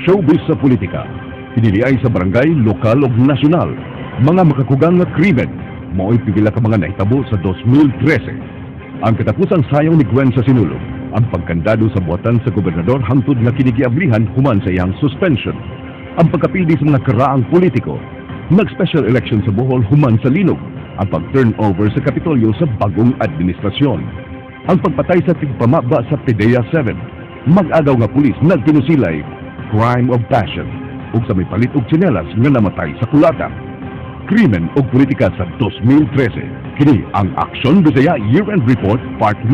Showbiz sa politika. Pinili ay sa barangay, lokal o nasyonal. Mga makakugang nga krimen. Mao'y pipila ka mga nahitabo sa 2013. Ang katapusang sayaw ni Gwen sa Sinulog, ang pagkandado sa buhatan sa gobernador hangtod nga kinigiablihan human sa iyang suspension. Ang pagkapildi sa mga karaang politiko. Nag-special election sa Bohol human sa linog. Ang pag-turnover sa Kapitolyo sa bagong administrasyon. Ang pagpatay sa tigpamaba sa PDEA 7. Mag-agaw nga pulis nagtinusilay, crime of passion, ug sa may palit og tsinelas nga namatay sa kulata. Krimen ug politika sa 2013. Kini ang Aksyon Bisaya Year-End Report Part 1.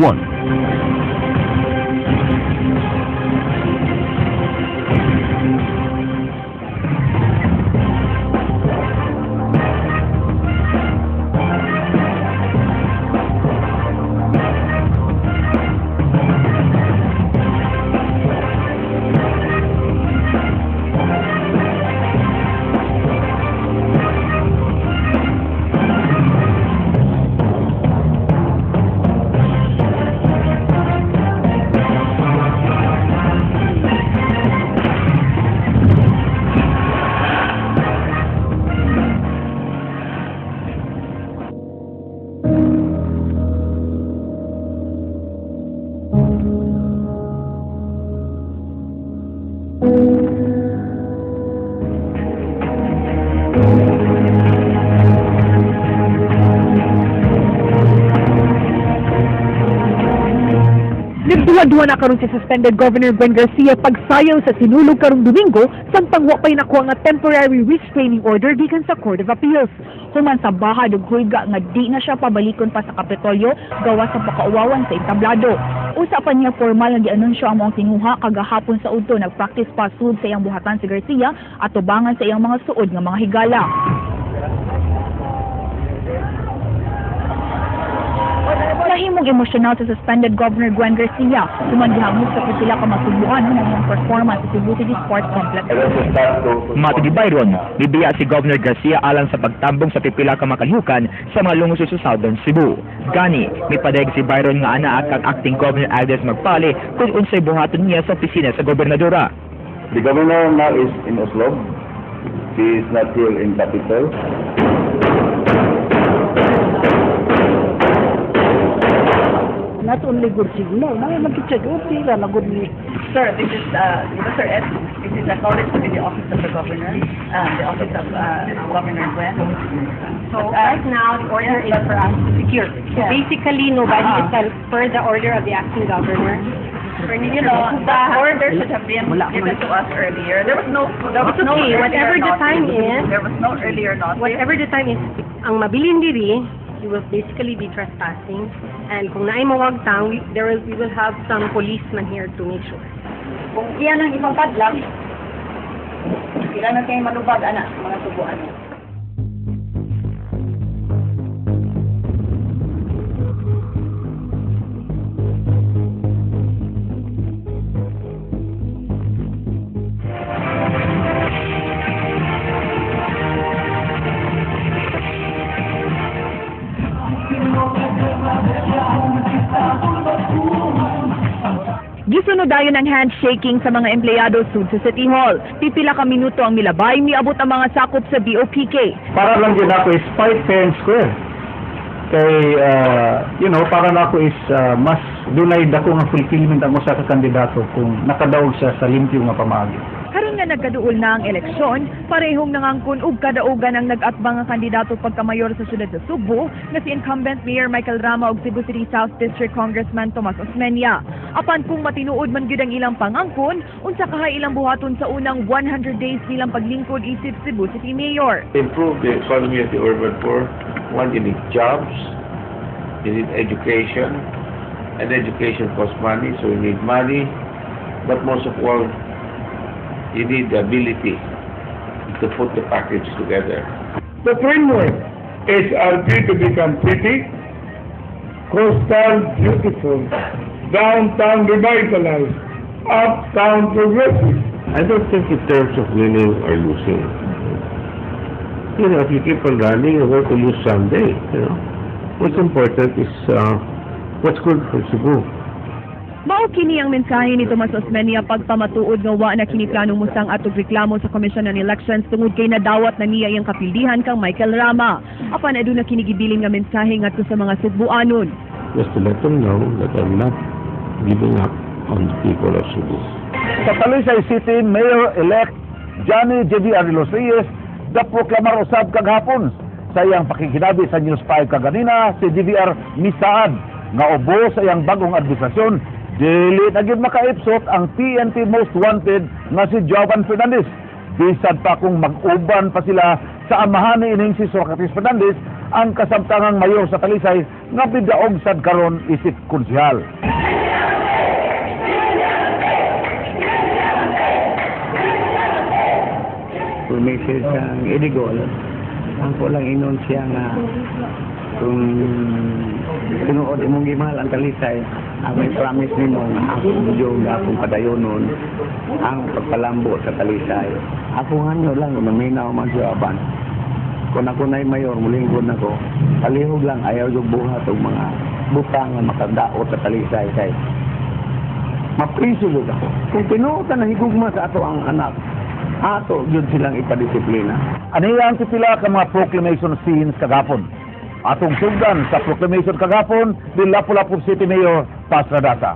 Nagduwa-duwa na karon si suspended Governor Gwen Garcia pagsayaw sa Sinulog karong Domingo samtang wa pay nakuha nga temporary restraining order gikan sa Court of Appeals. Human sa baha ug hulga nga di na siya pabalikon pa sa Kapitolyo gawas sa pakauwawan sa entablado. Usa pa niya formal nga gianunsyo ang maong tinguha kagahapon sa udto, nagpractice pa sud sa iyang buhatan si Garcia at tubangan sa iyang mga suod nga mga higala. Nahimong emosyonal sa suspended Governor Gwen Garcia human gihangop sa pipila ka masugbuan ng iyang performance sa Cebu City Sports Complex. Matod ni Byron, bibiya si Governor Garcia alang sa pagtambong sa pipila ka makalihukan sa mga lungsod sa Southern Cebu. Gani, mipadayag si Byron nga anaa kang acting Governor Agnes Magpali kung unsay buhaton niya sa opisina sa gobernadora. The governor now is in Oslo. He is not here in capital. Not only good signal, na mag-check, okay ra na good ni. Sir, this is, di ba, Sir Ed, this is acknowledged to be the office of the governor, the office of Governor Gwen. So right now, the order is for us to secure. So basically, nobody is per the order of the acting governor. The order should have been given to us earlier. There was It's no okay, earlier whatever the time notice. is. There was no earlier notice. Whatever the time is, ang mabilin diri, you will basically be trespassing. And kung naay mawagtang, we will have some policemen here to make sure. Kung iyan ang ibang padlang, sila na kayo malubag, anak, mga subuan. Gisunod dayon ang handshaking sa mga empleyado sud sa City Hall. Pipila ka minuto ang milabay, miabot ang mga sakop sa BOPK. Para lang din ako is fight fair and square. Kay, para na ako is mas dunay dako nga fulfillment ang usa ka kandidato kung nakadaog siya sa limpyo nga pamaagi. Karon nga nagkaduol na ang eleksyon, parehong nangangkon og kadaugan ang nag-atbang nga kandidato pagkamayor sa syudad sa Sugbo nga si incumbent Mayor Michael Rama ug Cebu City South District Congressman Tomas Osmeña. Apan kung matinuod man gyud ang ilang pangangkon, unsa kahay ilang buhaton sa unang 100 days nilang paglingkod isip Cebu City Mayor? Improve the economy of the urban poor, one, you need jobs, you need education, and education costs money, so you need money. But most of all, you need the ability to put the package together. The framework SRP to become city, coastal beautiful, downtown revitalized, uptown progressive. I don't think in terms of winning or losing. If you keep on running, you're going to lose someday. What's important is what's good for Cebu. Mao kini ang mensahe ni Tomas Osmeña pagpamatuod nga wa na kini planong musang-at og reklamo sa Commission on Elections tungod kay nadawat na niya iyang kapildihan kang Michael Rama. Apan aduna kini gibilin nga mensahe ngadto sa mga Sugbuanon. Just to let them know that I'm not giving up on the people of Cebu. Sa Talisay City, Mayor-elect Johnny J.V.R. de los Reyes naproklamar usab kagahapon. Sa iyang pakikinabi sa News 5 kaganina, si JVR misaad nga ubo sa iyang bagong administrasyon, dili na gyud makaipsot ang PNP Most Wanted nga si Jovan Fernandez. Bisan pa kung mag-uban pa sila sa amahan ni ining si Socrates Fernandez, ang kasamtangang mayor sa Talisay nga bidaog sad karon isip konsehal. Message ang Edigol, ang ko lang inon siya nga kung tinuod imong gimahal ang Talisay, ang may promise nimo nga akong jug, akong padayonon ang pagpalambo sa Talisay. Ako hanyo lang naminaw man siya aban. Kung ako na'y mayor, mulingkod nako. Palihog lang ayaw jug buhat og mga butang nga makadaot sa Talisay kay mapriso jud ako. Kung tinuod na higugma sa ato ang anak, ato jud silang ipadisiplina. Aniya ang pipila ka mga proclamation scenes kagapon. Atong sugdan sa proclamation kagapon ni Lapu-Lapu City Mayor Paz Radaza.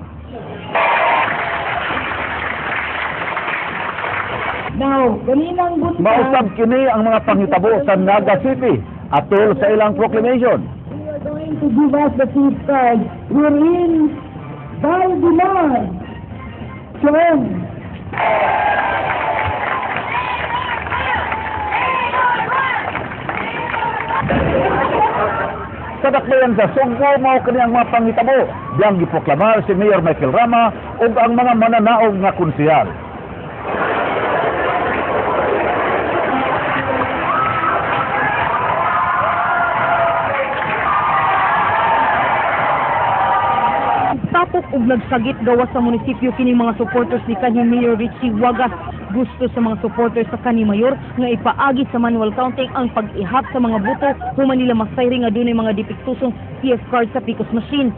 Now, ganinang buntag, Mausab kini ang mga panghitabo sa Naga City atol sa ilang proclamation. we are going to give us the chief card wherein Valdemar Chong. Sa dakbayan sa Sugbo, mao kini ang mga panghitabo. Diyang giproklamar si Mayor Michael Rama ug ang mga mananaog nga konsehal. Tapok og nagsagit gawas sa munisipyo kining mga supporters ni kanhi Mayor Richie Wagas. Gusto sa mga supporters sa kanhi mayor nga ipaagi sa manual counting ang pag-ihap sa mga boto human nila masayri nga dunay mga depektusong CF card sa PCOS machine.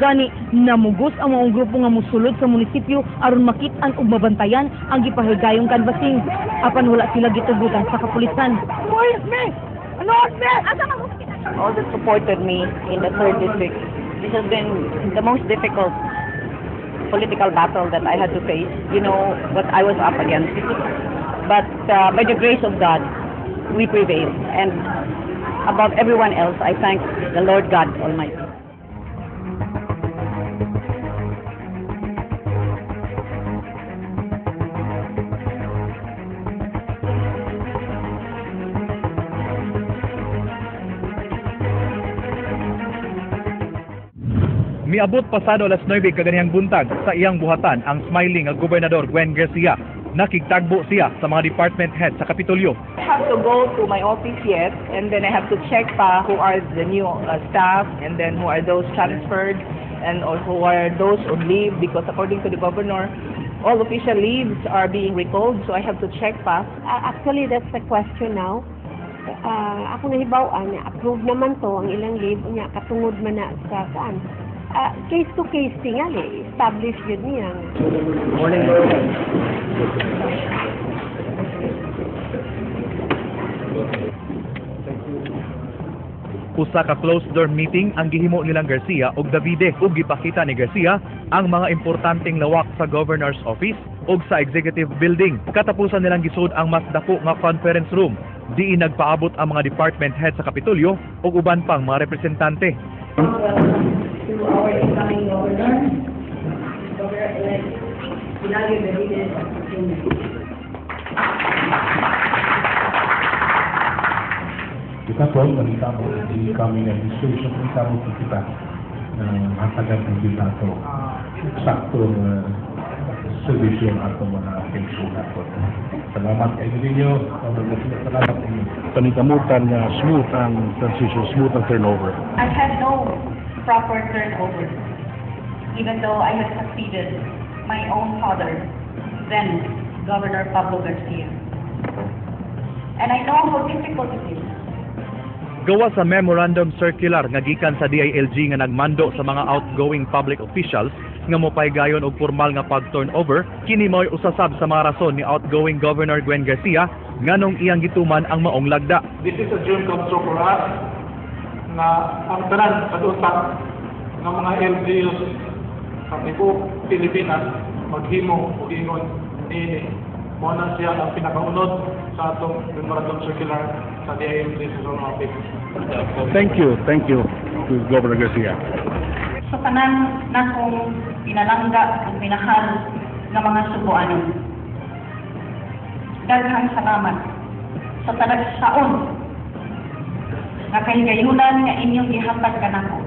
Gani namugos ang maong grupo nga mosulod sa munisipyo aron makit-an ug mabantayan ang gipahigayong canvassing. Apan wala sila gitugutan sa kapulisan. All that supported me in the third district. This has been the most difficult political battle that I had to face. You know what I was up against. But by the grace of God, we prevailed. And above everyone else, I thank the Lord God Almighty. Miabot pasado alas 9 kaganihang buntag sa iyang buhatan ang smiling nga Gobernador Gwen Garcia. Nakigtagbo siya sa mga department head sa Kapitolyo. I have to go to my office yet, and then I have to check pa who are the new staff, and then who are those transferred, and or who are those on leave, because according to the governor, all official leaves are being recalled, so I have to check pa. Actually, that's the question now. Ako nahibaw-an, approve naman to ang ilang leave unya katungod man na sa kuan. Case to case tingali, establish yun niya. Usa ka closed door meeting ang gihimo nilang Garcia ug Davide ug gipakita ni Garcia ang mga importanteng lawak sa governor's office ug sa executive building. Katapusan nilang gisud ang mas dako nga conference room. Diin nagpaabot ang mga department head sa Kapitolyo ug uban pang mga representante. To our incoming governor, Governor-elect Hilario Davide Jr. Ikatol, nakita mo the incoming administration, nakita mo kita ng hatagan ng dito sakto nga servisyo ang atong mga pensionaton. Salamat kayo ninyo. Salamat inyo. Panikamutan nga smooth ang transition, smooth ang turnover. I had no proper turnover, even though I had succeeded my own father, then Governor Pablo Garcia. And I know how difficult it is. Gawa sa memorandum circular nga gikan sa DILG nga nagmando sa mga outgoing public officials nga mopahigayon og formal nga pag-turnover, kini mao'y usa sab sa mga rason ni outgoing Governor Gwen Garcia nganong iyang gituman ang maong lagda. This is a dream come true for us na ang tanan sa utak ng mga LGUs sa tibuok Pilipinas maghimo og ingon niini. Mao na siya ang pinakaunod sa atong memorandum circular sa DILG sa Zone Office. Thank you to Governor Garcia. Sa tanan nakong pinalangga ug minahal nga mga Sugboanon, daghang salamat sa talagsaon nga kahigayunan nga inyong gihatag kanako.